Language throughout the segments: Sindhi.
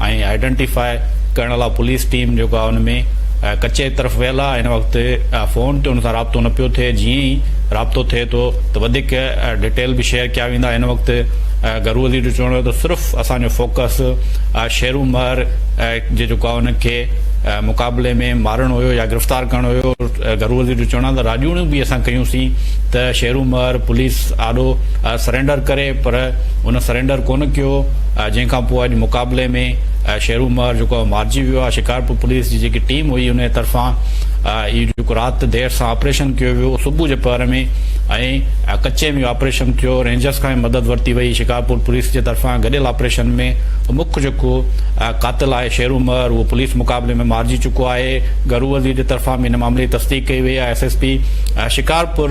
۽ آئيڊنٽيفاء ڪرڻ لاء پوليس ٽيم جيڪو آهي ان ۾ ڪچي طرف ويل آهي هن وقت فون تي ان سان رابطو نه پيو ٿئي جيئن ئي رابطو ٿئي ٿو ته وڌيڪ ڊيٽيل به شيئر ڪيا ويندا هن وقت گهرو وزير جو چوڻ هو ته صرف اسان جو فوڪس شيرو مهر جي جيڪو آهي ان کي مقابلي ۾ مارڻ هيو يا گرفتار ڪرڻ هيو گهرو وزير جو چوڻ آهي ته راڄوڻيون به اسان ڪيون سين ته شيرو مهر پوليس آڏو سرينڊر ڪري پر ان سرينڊر ڪونه ڪيو جنهن کان پوء اڄ مقابلي ۾ شيرو مهر جيڪو آهي مارجي ويو آهي شڪارپور پوليس جي جيڪي ٽيم هئي ان جي طرفان اهو جيڪو رات دير سان آپريشن ڪيو ويو صبح جي پهر ۾ ۽ ڪچي ۾ آپريشن ٿيو رينجرز کان به مدد ورتي وئي شڪارپور پوليس جي طرفان گڏيل آپريشن ۾ مک جيڪو قاتل آهي شيرو مهر اهو پوليس مقابلي ۾ مارجي چڪو آهي گهرو وزير جي طرفان به ان معاملي جي تصديق ڪئي وئي آهي S S P Shikarpur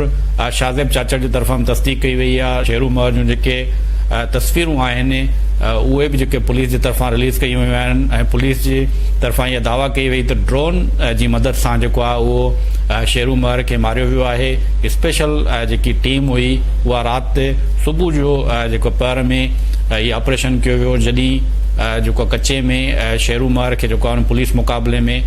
Shahzeb Chachar جي طرفان به تصديق ڪئي وئي آهي شيرو مهر جون جيڪي تصويرون آهن اهي به جيڪي پوليس جي طرفان رليز ڪيون ويون آهن ۽ پوليس جي طرفان اها دعويٰ ڪئي وئي ته ڊرون جي مدد سان جيڪو آهي اهو شيرو مهر کي ماريو ويو آهي اسپيشل جيڪي ٽيم هئي اها رات صبح جو جيڪو پهر ۾ هي آپريشن ڪيو ويو جڏهن جيڪو ڪچي ۾ شيرو مهر کي جيڪو آهي پوليس مقابلي ۾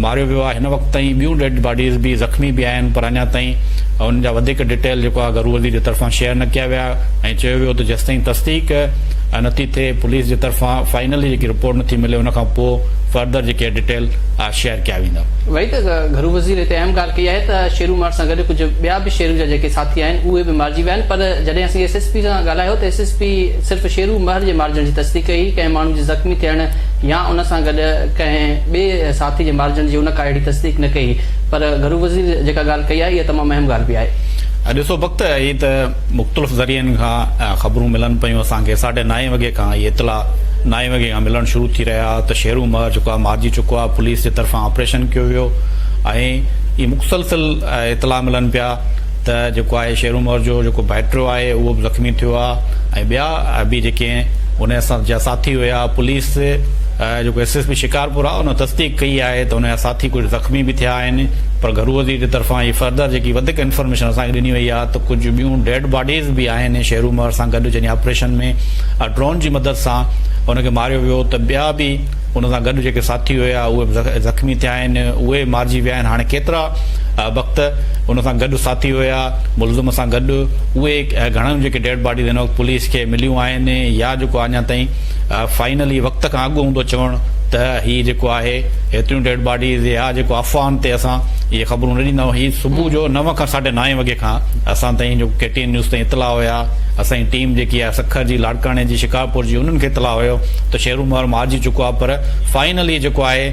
ماريو ويو آهي هن وقت تائين ٻيون ڊيڊ باڊيز به زخمي به آهن پر اڃا تائين انهن جا وڌيڪ ڊيٽيل جيڪو آهي گهرو وزير جي طرفان شيئر نه ڪيا ويا ۽ چيو ويو ته جيستائين تصديق نٿي ٿئي پوليس جي طرفان فائنلي جيڪي رپورٽ نٿي ملي ان کان پوء فردر جيڪي ڊيٽيل شيئر ڪيا ويندا. وحيد گهرو وزير هتي اهم ڳالهه ڪئي آهي ته شيرو مهر سان گڏ ڪجهه ٻيا به شيرو جا جيڪي ساٿي آهن اهي به مارجي ويا آهن پر جڏهن اسين ايس ايس پي سان ڳالهايو ته ايس ايس پي صرف شيرو مهر جي مارجڻ جي تصديق ڪئي ڪنهن ماڻهو جي زخمي ٿيڻ يا ان سان گڏ ڪنهن ٻئي ساٿي جي مارجڻ جي ان ڪا اهڙي تصديق نه ڪئي پر گهرو وزير جيڪا ڳالهه ڪئي آهي اها تمام اهم ڳالهه به آهي. ڏسو بخت هي ته مختلف ذريعن کان خبرون ملن پيون اسان کي ساڍي نائين وڳي کان اهي اطلاع نائين وڳي کان ملڻ شروع ٿي رهيا ته شيرو مهر جيڪو آهي مارجي چڪو آهي پوليس جي طرفان آپريشن ڪيو ويو ۽ اهي مسلسل اطلاع ملن پيا ته جيڪو آهي شيرو مهر جو جيڪو ڀائٽيو آهي اهو به زخمي ٿيو آهي ۽ ٻيا به جيڪي ان سان جا ساٿي هيا پوليس جيڪو ايس ايس پي شڪارپور آهي ان تصديق ڪئي آهي ته ان جا ساٿي ڪجهه زخمي به ٿيا آهن پر گهرو وزير جي طرفان هي فردر جيڪي وڌيڪ انفارميشن اسان کي ڏني وئي آهي ته ڪجهه ٻيون ڊيڊ باڊيز به آهن شيرو مهر سان گڏ جڏهن آپريشن ۾ ڊرون جي مدد سان ان کي ماريو ويو ته ٻيا به ان سان گڏ جيڪي ساٿي هيا اهي به زخمي ٿيا آهن اهي مارجي ويا آهن هاڻي ڪيترا وقت ان سان گڏ ساٿي هيا ملزم سان گڏ اهي گهڻن جيڪي ڊيڊ باڊيز هن وقت پوليس کي مليون آهن يا جيڪو اڃا تائين فائنلي وقت کان اڳ هوندو چوڻ ته هي جيڪو آهي هيتريون ڊيڊ باڊيز يا جيڪو افواهن تي اسان اهي خبرون نه ڏيندا آهيون هي صبح جو نو کان ساڍي نائين وڳي کان اسان تائين جو ڪي ٽي اين نيوز تائين اطلاع هيا اسان جي ٽيم جيڪي آهي سکر جي لاڙڪاڻي جي شڪارپور جي انهن کي اطلاع هيو ته شيرو مهر مارجي چڪو آهي پر فائنلي جيڪو آهي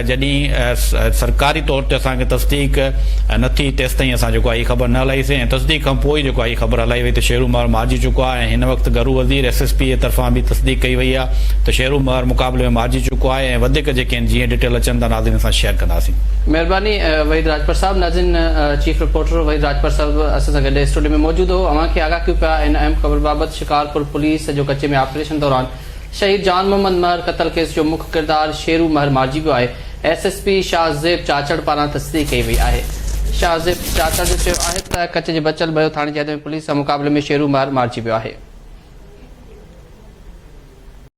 جڏهن سرڪاري طور تي اسان کي تصديق نه ٿي تيستائين اسان جيڪو آهي هي خبر نه هلائي سين ۽ تصديق کان پوء جيڪو آهي هي خبر هلائي وئي ته شيرو مهر مارجي چڪو آهي ۽ هن وقت گهرو وزير ايس ايس پي جي طرفان به تصديق ڪئي وئي آهي ته شيرو مهر مقابلي ۾ مارجي چڪو آهي ۽ وڌيڪ جيڪي آهن جيئن ڊيٽيل اچن ٿا ناظرين سان شيئر ڪنداسين. مهرباني وحيد راڄپر صاحب ناظرين چيف رپورٽر وحيد راڄپر صاحب اسان سان گڏ اسٽوڊيو ۾ موجود هو اوهان کي آگاهه ڪيون پيا ان اهم خبر بابت شڪارپور پوليس جو ڪچي ۾ آپريشن دوران شهيد جان محمد مهر قتل ڪيس جو مک ڪردار شيرو مهر مارجي ويو آهي S S P Shahzeb Chachar پاران تصديق ڪئي وئي آهي شاهزيب چاچڙ جو چيو آهي ته ڪچي جي بچل ڀيو ٿاڻي جي حد ۾ پوليس سان مقابلي ۾ شيرو مهر مارجي ويو آهي.